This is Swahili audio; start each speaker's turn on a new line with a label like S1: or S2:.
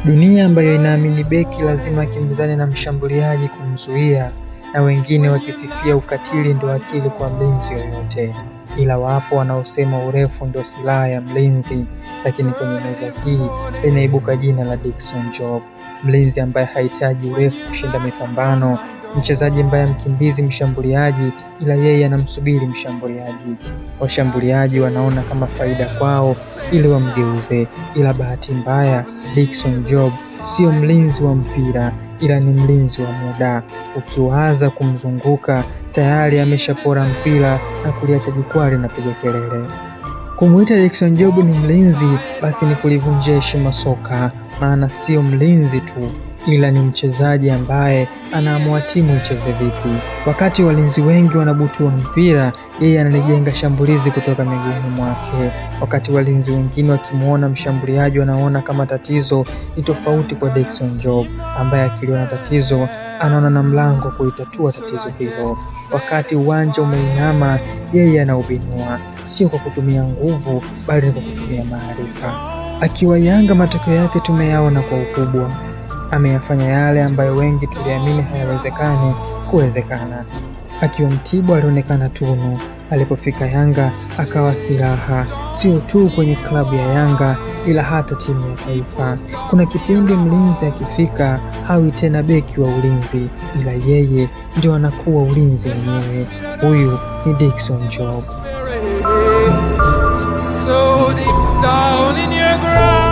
S1: Dunia ambayo inaamini beki lazima akimbizane na mshambuliaji kumzuia, na wengine wakisifia ukatili ndio akili kwa mlinzi yoyote, ila wapo wanaosema urefu ndio silaha ya mlinzi. Lakini kwenye meza hii linaibuka jina la Dickson Job, mlinzi ambaye hahitaji urefu kushinda mipambano, mchezaji ambaye mkimbizi mshambuliaji, ila yeye anamsubiri mshambuliaji. Washambuliaji wanaona kama faida kwao ili wamgeuze, ila bahati mbaya Dickson Job sio mlinzi wa mpira, ila ni mlinzi wa muda. Ukiwaza kumzunguka tayari ameshapora mpira na kuliacha jukwaa linapiga kelele. Kumuita Dickson Job ni mlinzi, basi ni kulivunjia heshima soka, maana sio mlinzi tu, ila ni mchezaji ambaye anaamua timu icheze vipi. Wakati walinzi wengi wanabutua mpira, yeye analijenga shambulizi kutoka miguuni mwake. Wakati walinzi wengine wakimwona mshambuliaji wanaona kama tatizo, ni tofauti kwa Dickson Job ambaye akiliona tatizo anaona na mlango kuitatua tatizo hilo. Wakati uwanja umeinama, yeye anaubinua, sio kwa kutumia nguvu, bali ni kwa kutumia maarifa. Akiwa Yanga, matokeo yake tumeyaona kwa ukubwa. Ameyafanya yale ambayo wengi tuliamini hayawezekani kuwezekana. Akiwa Mtibwa alionekana tunu, alipofika Yanga akawa silaha, sio tu kwenye klabu ya Yanga ila hata timu ya taifa. Kuna kipindi mlinzi akifika hawi tena beki wa ulinzi, ila yeye ndio anakuwa ulinzi wenyewe. Huyu ni Dickson Job.
S2: So deep down in your ground.